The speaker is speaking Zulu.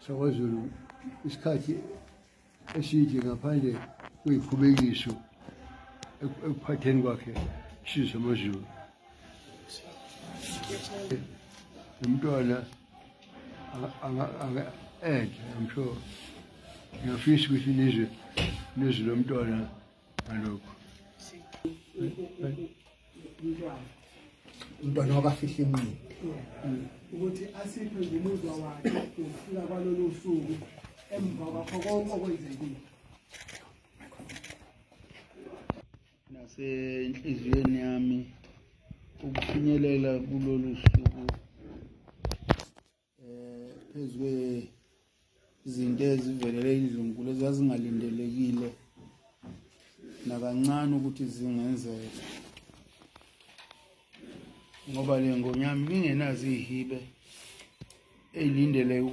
sakwaZulu isikhathi eside ngaphandle kwey'khubekiso ekuphatheni kwakhe isizwe samaZulu. Umntwana anga-add, I'm sure. Ngiyafisa ukuthi nizwe nizwe lo mntwana ngalokho. Umntwana wakafihla inqindi. Ukuthi asiphe ngomuzwa wakhe ukufika kwalolu suku emva kwakho konke okwenzekile. Nasenhliziyweni yami ukufinyelela kulolu suku phezu kwezinto ezivelele indlunkulu ezazingalindelekile nakancane ukuthi zingenzeka, ngoba le ngonyama ibingenazo iy'hibe ey'lindeleke.